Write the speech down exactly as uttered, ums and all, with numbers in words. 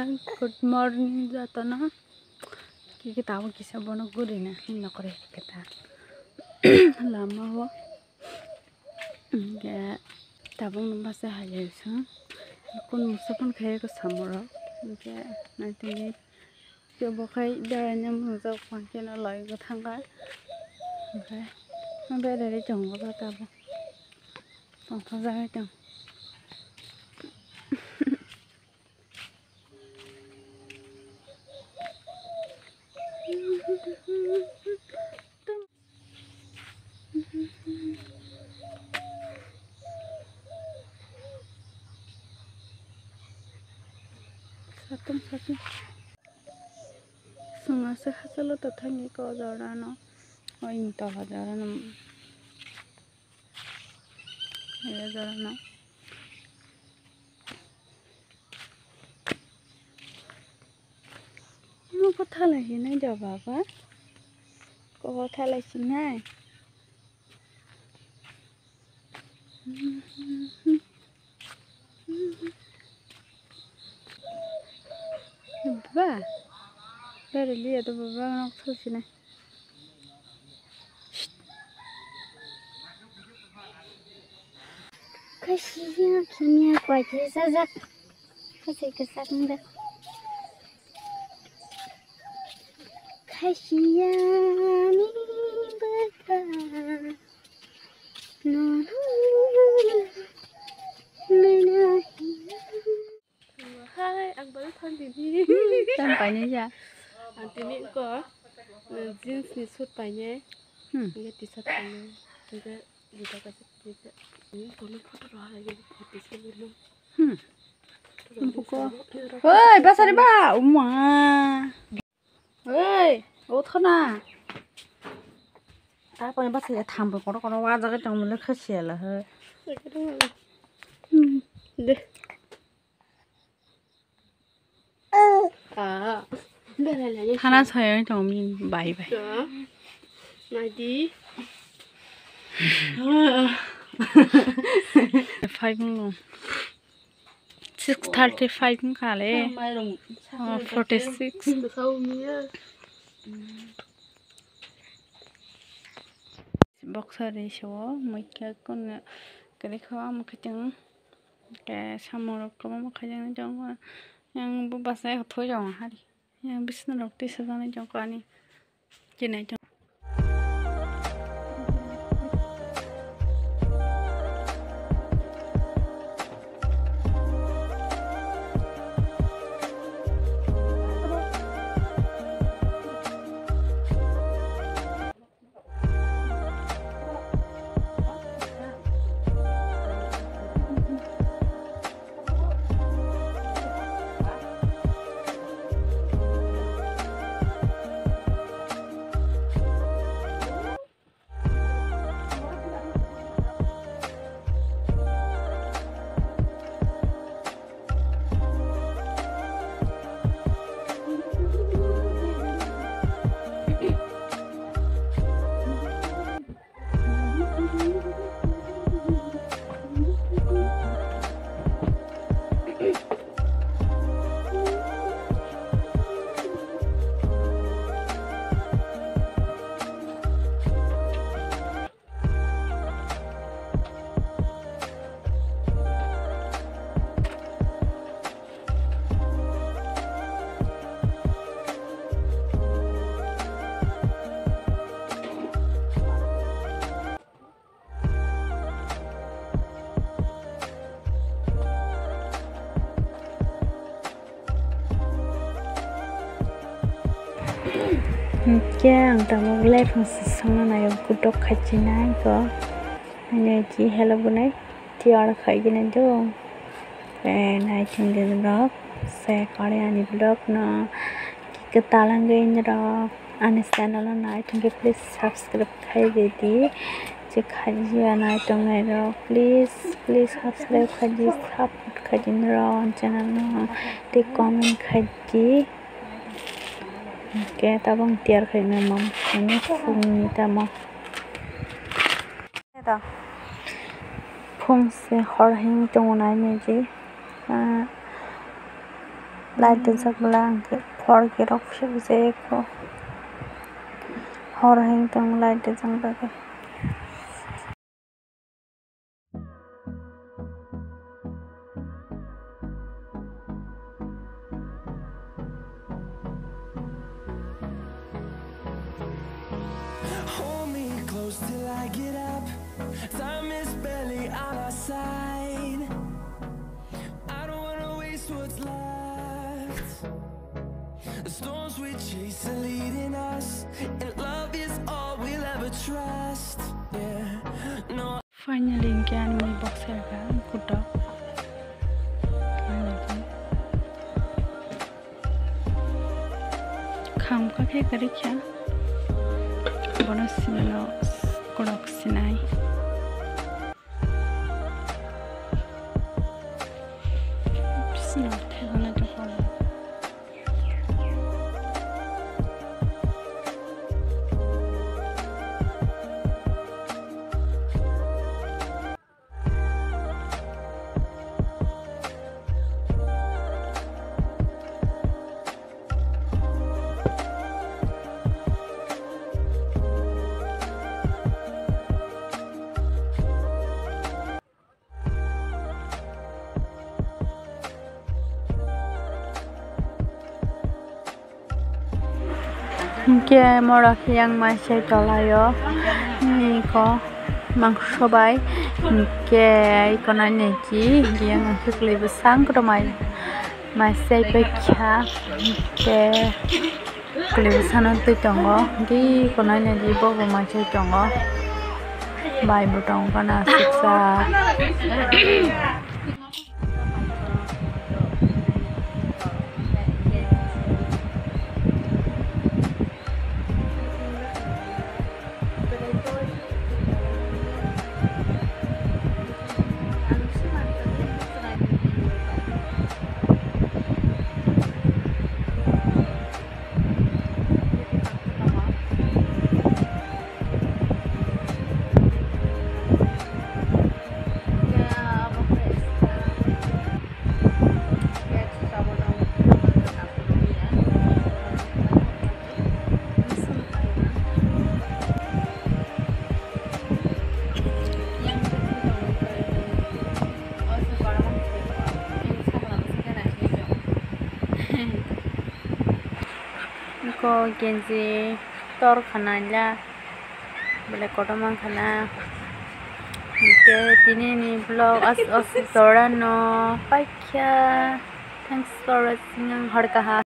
Good morning jotono. Kiki tabuk kisa bono gurina nokre kita lama o. Hingke tabuk no basa hai song. Kun musa phone khe ko samoro. Hingke naitini kebo khai beraina mujak pangkhe no loi go thangkha. Hingke berari tongo tabuk. Tongthok jagwi tong. Satung, satung. Sunga se hachalo to thangwi ko jorano. O ini tola jorano. Aya jorano. Mo ko thalai hinai do baba. Ko thalai sinai. Baba. Bere liya do baba nok thal sinai. Khasiya kimia kwaje sajak. Khasi kasak nda. Khasiya ni baka. No, no, no, no. Hai, ang baru than dini. Tam paini ja. Ang tini ko, eh, jeans ni suit paini. Hmm. Ini t-shirt paini. Ini juta kaisa paini. Ini kono photo roha lagi photo sini lo. Hmm. Buko. Oi, basari ba, uma. Oi, uthona. Taponi basa ya thambo kotor kotor wajagwi tongmani khe siyala he. Hmm. De. Ah. Thana soyang tongmi bai bai. Naidi. Five mo. Six thirty five wngkha le. Oh, forty six. Boksa ri sio, muikha kun kwrwi kha, omo khe chwng khe samung rok kwbangma khaijak nai tongo. Yang bo bwsai thoi tongo hari. Yang bisna rok tisa jani tongo ani. Chinai tongo. Hingke ang tabuk lephang se songna naio, kutok khachi nai ko. Ani ji hello bunai tiyar khai gina do. Eh, nai chwng de vlog se kare ani vlog no ki kwtal wngwi norok ani channel o nai tongkhe please subscribe khai di. Je khajiya nai tongnai rok please, please subscribe khai di, support khai di norok ani channel no tei comment khai di. Hingke tabuk tiyar khaimani mam khaimani phungni tamo. Phung se hor hing tongo nai meji. Ah, Light rijak bwla hwnkhe four K rok se rijak kho. Hor hai tong light rijak bagwi. Hold me close till I get up. Time is barely on our side. I don't wanna waste what's left. The storms we chase are leading us, and love is all we'll ever trust. Yeah, no. Finally, hwnkhe ani mui boksa rwkha kutok. Kham kha khe kwrwi kha. Bono sinino kwrwk sinai. Bisino thaigo naithok khe. Hwnkhe morok yang mai se tolaio, iko mangso bai, hwnkhe iko nai nai ki yang hwnkhe kwlwi bwsang kotor mai, mai se paikha, hwnkhe kwlwi bwsano twi tongo, iko nai nai di bobo mai se tongo, bai bo tongo na aswk sa. Iko genji tor khana la, belai kotorma khana. Hwnkhe tini ni vlog as as jora no paikha. Thanks for watching, ang hor kaha.